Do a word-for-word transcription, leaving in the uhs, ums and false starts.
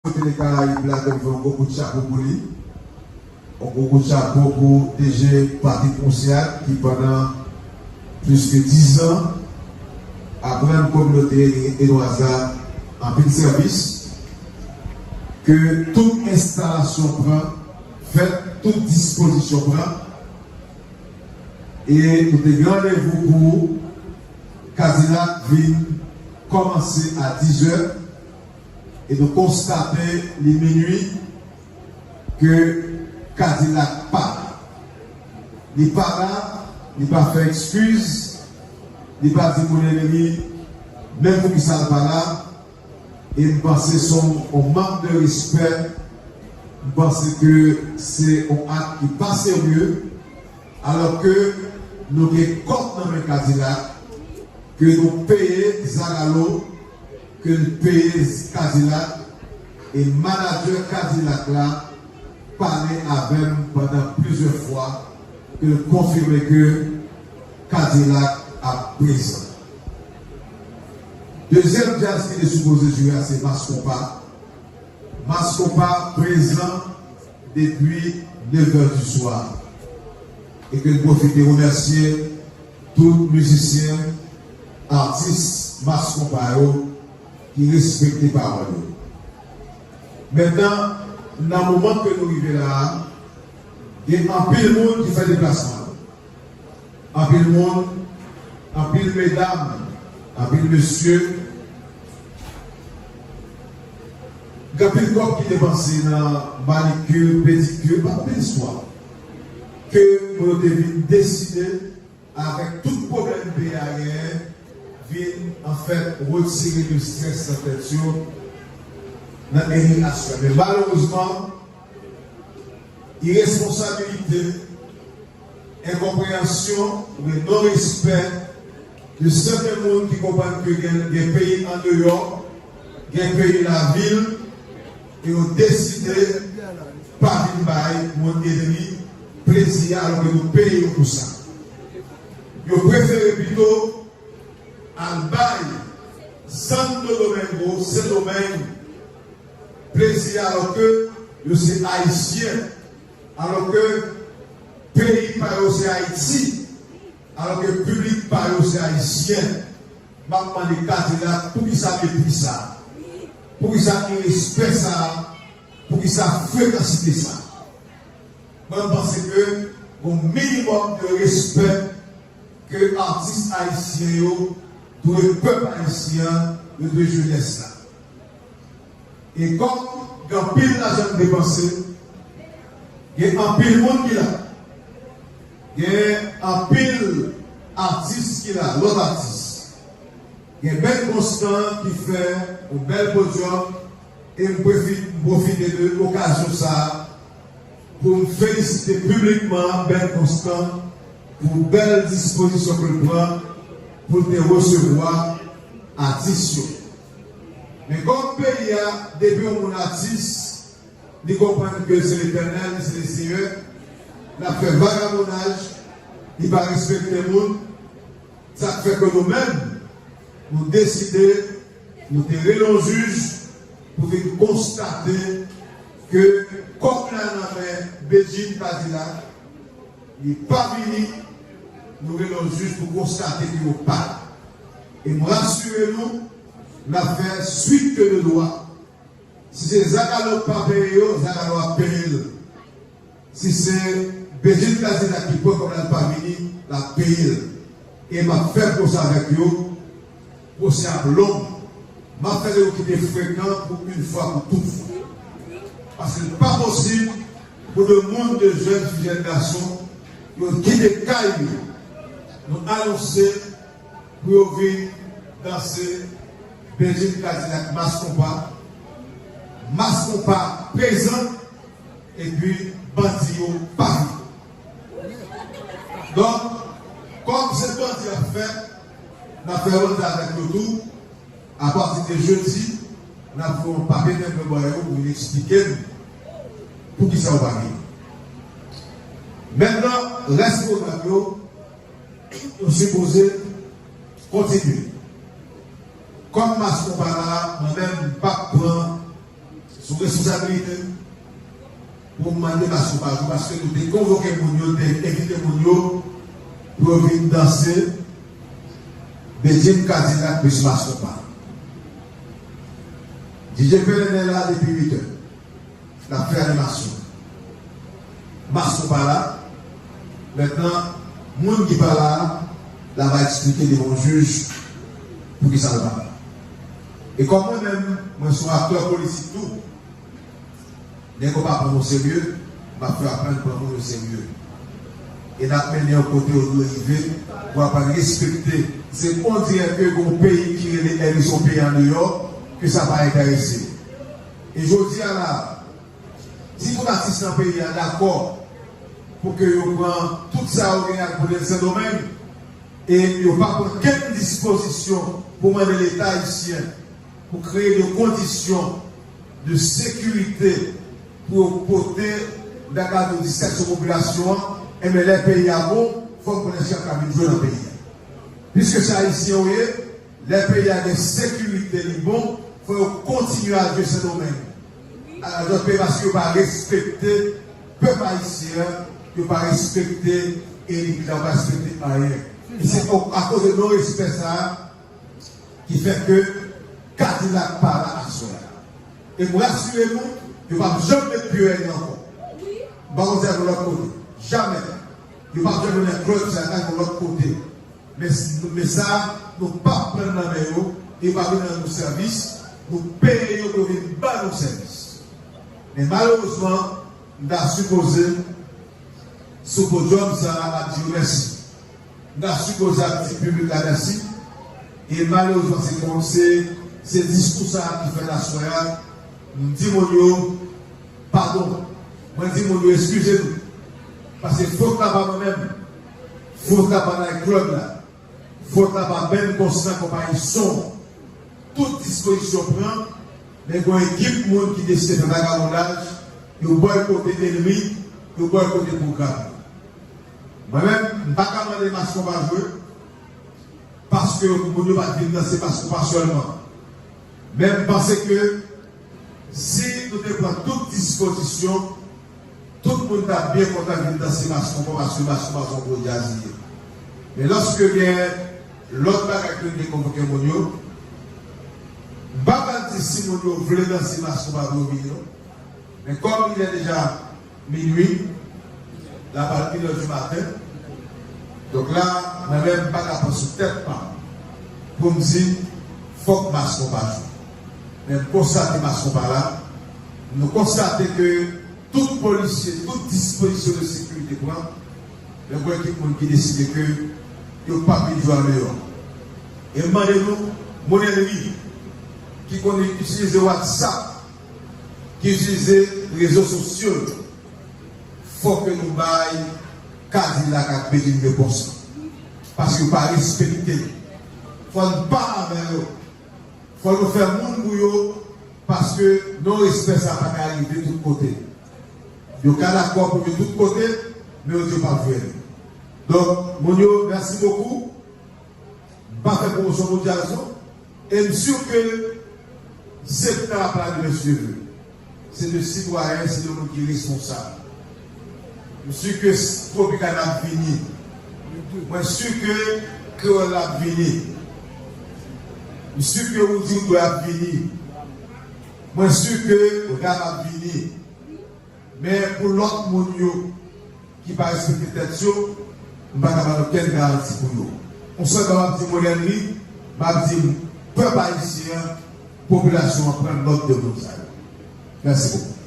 Tele Karayib la, ke m fè yon gwo kout chapo pou li. Yon gwo kout chapo pou D G Patrick Moussiat, ki pandan plis ke dizan ap rann kominote edwaz la anpil sèvis, ke tout enstalasyon pran, fèt, tout dispozisyon pran, e nou te gen randevou pou Kadilak vin kòmanse a dizè, e nou konstate li minui ke Kadilak pa la. Li pa la, li pa fè ekskiz, li pa di moun ennmi menm poukisa l pa la, e m panse se yon, yon mank de respè, m panse ke se yon ak ki pa serye, alò ke nou gen kòb nan men Kadilak, ke nou peye Zagalo, ke l peye Kadilak, e manadjè Kadilak la pale avè m pandan plizyè fwa, ke l konfime ke Kadilak ap prezan. Dezyèm djaz ki te sipoze jwe a se Mas Konpa. Mas Konpa prezan depi nevè di swa. E ke n pwofite remèsye tout mizisyen, atis Mas Konpa yo ki respekte pawòl yo. Mentnan, nan moman ke nou rive la a, gen anpil moun ki fè deplasman yo. Anpil moun, anpil medam, anpil mesye, gen anpil kòb ki depanse nan manikir, pedikir, pa anpil swa. Ke pou yo te vin deside, avèk tout pwoblèm peyi a genyen, vin, anfèt, retire lestrès nan tèt yo, nan eri aswè. Men malerezman, iresponsabilite, enkonpreyansyon oubyen non-respè de sèten moun ki konprann ke gen, gen peyi andeyò, gen peyi lavil, e yo deside pa vin bay moun ennmi plezi a, alò ke nou peye yo pou sa. Yo prefere pito al bay Santo Domingo, Sendomeng, plezi a, alò ke yo se Ayisyen, alò ke peyi pa yo se Ayiti, alò ke piblik pa yo se Ayisyen. M ap mande Kadilak, poukisa mepri sa? Poukisa irespè sa? Poukisa frekansite sa? Mwen, m panse ke gon minimòm de respè ke atis ayisyen yo dwe pèp ayisyen an, yo dwe jenès la. E kòm gen anpil lajan k depanse, gen anpil moun ki la, gen anpil atis ki la, lòt atis. Gen Ben Constant ki fè yon bèl podyòm, e m pwofi-, m pwofite de okazyon sa a pou m felisite piblikman Ben Constant pou bèl dispozisyon ke l pran pou l te resevwa atis yo. Men kòm peyi a, depi yon moun atis, li konprann ke se Letènèl, se Lesenyè, l ap fè vagabonnaj, li pa respekte moun, sa k fè ke nou menm, nou deside, nou te rele yon jij pou vin konstate ke kòb la nan men Bedjine Kadilak, li pa vini, nou rele yon jij pou konstate ke yo pa la. E m rasire nou, n ap fè swit ke de dwa. Si se Zagalo k pa peye yo, Zagalo ap peye l. Si se Bedjine Kadilak ki pran kòb la, l pa vini, l ap peye l. E m ap fè pwosè avèk yo, pwosè ap long. M ap fè yo kite frekan pou yon fwa pou tout fwa. Paske l pa posib pou de moun, de jèn fi, jèn gason, yo kite kay yo. Nou anonse pou yo vin danse Bedjine Kadilak Mas Konpa. Mas Konpa prezan, epi bandi yo pa vini. Donk, kòm se bandi ap fè, n ap fè bandi avèk yo tou. Apati de jedi, n ap voye yon papye tenbre ba yo pou vin eksplike n poukisa yo pa vini. Mentnan, rès pwogram yo, nou sipoze kontinye. Kòm Mas Konpa la, mwen menm, m p ap pran Sou responsabilite m pou m mande mas konpa jou, paske nou te konvoke moun yo, te envite moun yo pou yo vin danse Bedjine, Kadilak plis mas konpa. D J Pelennen la depi uit è. L ap fè animasyon. Mas konpa la. Mentnan, moun ki pa la a, l ap al eksplike devan yon jij poukisa l pa la. E kòm mwen menm, mwen se yon aktè politik tou, nèg yo pa pran m oserye, m ap fè aprann pran moun oserye. E n ap mennen yo kote yo dwe rive, pou aprann respekte. Se ondirè ke gon peyi ki rele Èlis, yon peyi andeyò, ke sa pa enterese yo. E jodi a la, si tout atis nan peyi a dakò pou ke yo pran tout sa yo genyen ak pote l Sendomeng, e yo pa pran kenn dispozisyon pou mande Leta ayisyen pou kreye de kondisyon de sekirite pou yo pote, m ta ka di w, distraksyon popilasyon an, enben lè peyi a bon, fòk konesans ka vin jwe nan peyi a. Piske se ayisyen yo ye, lè peyi a gen sekirite, li bon, fò yo kontinye al jwe Sendomeng. Al lòt peyi paske yo pa respekte pèp ayisyen an, yo pa respekte elit la, yo pa respekte anyen. E se akoz de non respè sa a ki fè ke Kadilak pa la aswè a. E m rasire nou, yo p ap janm met pye yo ankò. M pa konn si y ap yon lòt kote. Jamè. Yo p ap janm mennen klèb sa a yon lòt kote. Men, men sa, nou p ap pran l nan men yo, e yo p ap vin rann nou sèvis, nou peye yo pou yo vin ban nou sèvis. Men malerezman, m ta sipoze sou podyòm sa a ap di yo mèsi. M ta sipoze ap di piblik la mèsi. E malerezman, se kon, se, se diskou sa a ki fèt aswè a. M di moun yo, padon. Mwen di moun yo, eskize nou. Paske fòt la pa mwen menm. Fòt la pa night club la. Fòt la pa Ben Constant konpayi son. Tout dispozisyon pran, men gen yon ekip moun ki deside fè vagabondaj, yo bòykote Elmi, yo bòykote pwogram. Mwen menm, m pa ka mande mas konpa jwe, paske moun yo pa t vin danse mas konpa sèlman. Men m panse ke si nou te pran tout dispozisyon, tout moun t ap byen kontan vin danse mas konpa, paske mas konpa se yon gwo djaz li ye. Men lòske gen lòt bagay ke nou te konvoke moun yo, m pa pral di si moun yo vle danse mas konpa pou yo vini non. Men kòm il est déjà minuit, la pa une heure du matin, donk la, mwen menm m pa ka pran sou tèt pa m pou m di fòk mas konpa jwe. Men m konstate mas konpa la, nou konstate ke tout polisye, tout dispozisyon de sekirite pran, men gen ekip moun ki deside ke yo p ap vin jwe andeyò. E m mande nou, moun Elmi, ki konn itilize WhatsApp, ki itilize rezo sosyo yo, fòk ke nou bay Kadilak ak Bedjine repons lan. Paske yo pa respekte nou. Fò n pa avè yo. Fò nou fè moun pou yo, paske non respè sa pa ka rive tout kote. Yo ka dakò pou vin tout kote, men yo di yo p ap jwenn. Donk, moun yo, mèsi bokou. M pa fè pwomosyon pou djaz non. E m si ke septan ap la demen si Dye vle. Se de sitwayen, se de moun ki responsab. M si ke Tropicana ap vini. Mwen si ke Kreyòl la ap vini. M si ke Roody Roodboy ap vini. Mwen si ke Ram ap vini. Men pou lòt moun yo ki pa respekte tèt yo, m pa ka ba nou kenn garanti pou yo. Yon sèl bagay m ap di Molière Henry, m ap di pèp ayisyen an, popilasyon an pran nòt de moun sa yo. Mèsi bokou.